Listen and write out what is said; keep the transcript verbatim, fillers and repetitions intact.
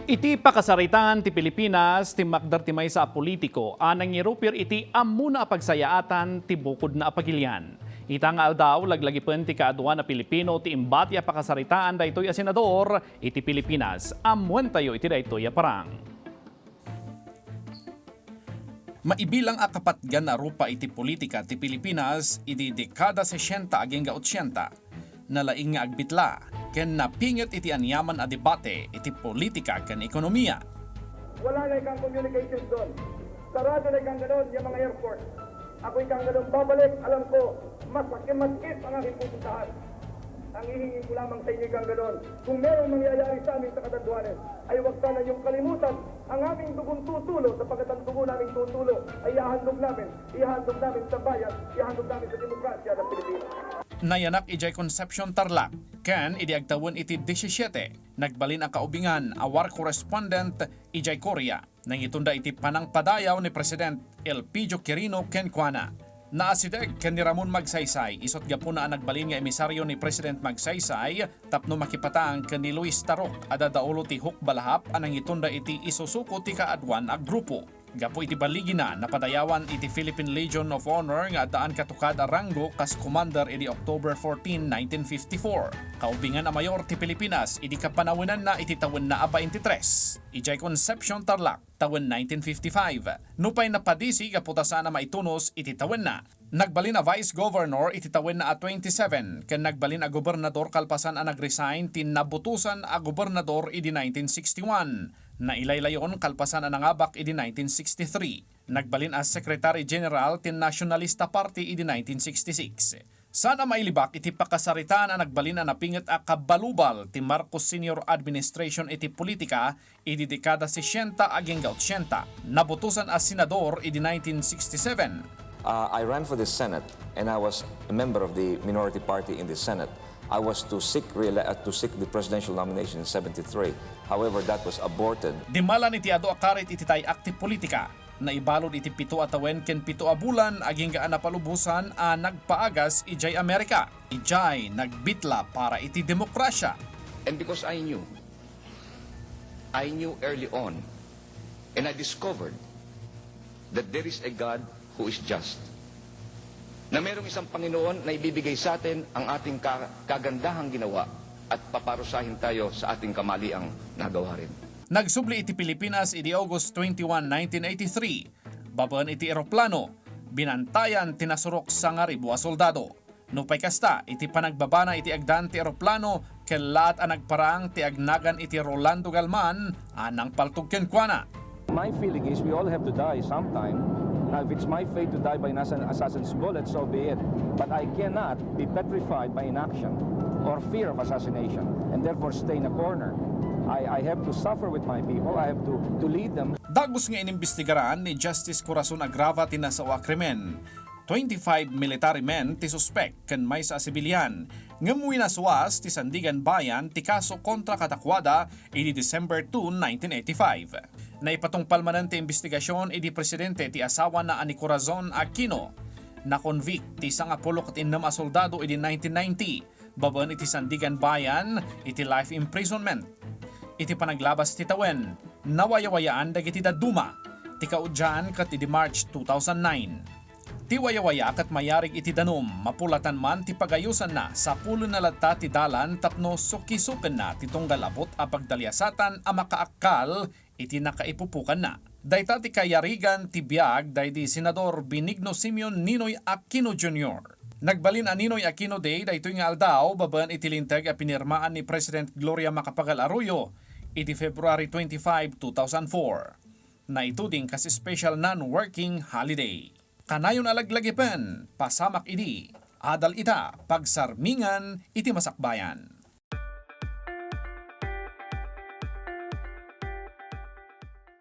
Iti pakasaritaan ti Pilipinas, timmakder ti maysa a politiko a nangirupir iti ammona a pagsayaatan ti bukodna a pagilian. Ita nga aldaw, laglagipen ti kaaduan a Pilipino ti imbati a pakasaritaan daytoy a senador iti Pilipinas. Ammoentayo iti daytoy a parang. Maibilang a kapatgan a rupa iti politika ti Pilipinas idi dekada sesenta agingga otsenta. Nalaing nga agbitla ken napinget iti aniaman a debate iti politika ken ekonomia. Wala na ikang communication zone. Sarado na ikang ganon yung mga airport. Ako ikang ganon babalik, alam ko, mas makimaskit ang aking pupuntahan. Ang hihingi ko lamang sa inyo ikang ganon, kung merong mangyayari sa amin sa katanduanan, ay huwag sana niyong kalimutan ang aming dugon tutulo, sapagkat ang dugo naming tutulo ay ihahandog namin, ihahandog namin sa bayan, ihahandog namin sa demokrasya ng Pilipinas. Nayanak idiay Concepcion, Tarlac, ken idi agtawen iti disisiete, nagbalin a kaubingan a war correspondent idiay Korea. Nangitunda iti panangpadayaw ni President Elpidio Quirino kenkuana. Naasideg ken ni Ramon Magsaysay isut' gapuna a nagbalin nga emisario ni President Magsaysay tapno makipatang ken ni Luis Tarok a dadaulo ti hukbalahap a nangitunda iti isusuko ti kaaduan a grupo. Gapu iti baligina, napadayawan iti Philippine Legion of Honor nga addaan katukad a ranggo kas commander idi October fourteen, nineteen fifty-four. Kaubingan a mayor ti Pilipinas idi kapanawenanna iti tawenna a baintitres. Idiay Concepcion, Tarlac, tawen nineteen fifty-five. Nupay napadisi gapu ta saan a maitunos iti tawenna. Nagbalin a Vice Governor iti tawenna a twenty-seven ken nagbalin a gobernador kalpasan a nag-resign ti nabutosan a gobernador idi nineteen sixty-one. Nailaylayon kalpasan a nangabak idi nineteen sixty-three. Nagbalin a Secretary General ti Nationalista Party idi nineteen sixty-six. Saan a mailibak iti pakasaritaan a nagbalin a napinget a kabalubal ti Marcos Senior Administration iti politika idi dekada sesenta agingga otsenta. Nabutosan a senador idi nineteen sixty-seven. Uh, I ran for the Senate and I was a member of the minority party in the Senate. I was to seek, reele- uh, to seek the presidential nomination in seventy-three. However, that was aborted. Dimmalan iti adu a karit iti tay-ak ti politika. Naibalud iti pito a tawen ken pito a bulan agingga a napalubosan a nagpaagas idiay Amerika. Idiay nagbitla para iti demokrasia. And because I knew, I knew early on, and I discovered that there is a God who is just. Na merong isang Panginoon na ibibigay sa atin ang ating ka- kagandahang ginawa at paparusahin tayo sa ating kamaliang nagawa rin. Nagsubli iti Pilipinas idi August twenty-one, nineteen eighty-three, babaen iti eroplano. Binantayan ti nasurok sangaribu a soldado. Nupay kasta, iti panagbabana iti agdan ti eroplano, kellaat a nagparang ti agnagan iti Rolando Galman a nangpaltog kenkuana. My feeling is we all have to die sometime. Now, if it's my fate to die by an assassin's bullet, so be it. But I cannot be petrified by inaction or fear of assassination and therefore stay in a corner. I, I have to suffer with my people. I have to, to lead them. Dagus nga inimbestigaran ni Justice Corazon Agrava ti nasao a krimen. Twenty-five military men ti suspek ken maysa a sibilian, ngem winaswas ti Sandigan Bayan ti kaso kontra kadakuada idi December two, nineteen eighty-five. Naipatungpal manen ti imbestigasion idi presidente ti asawana a ni Corazon Aquino. Nakonvict ti sangapulo ket innem a soldado idi nineteen ninety, babaen iti Sandigan Bayan iti life imprisonment. Iti panaglabas ti tawen, nawayawayaan dagiti dadduma. Ti kaudian ket idi March two thousand nine. Ti wayawaya ket mayarig iti danum, mapulatan man ti pagayosanna, sapulonna latta ti dalan tapno sukisukenna ti tunggal abut a pagdaliasatan a makaakkal iti nakaipupukanna. Dayta ti kayarigan ti biag daydi Senador Benigno Simeon Ninoy Aquino Junior. Nagbalin a Ninoy Aquino Day daytoy nga aldaw babaen iti linteg a pinirmaan ni President Gloria Macapagal Arroyo idi February twenty-five, two thousand four. Naituding kas special non-working holiday. Kanayon a laglagipen, pasamak idi, adal ita, pagsarmingan iti masakbayan.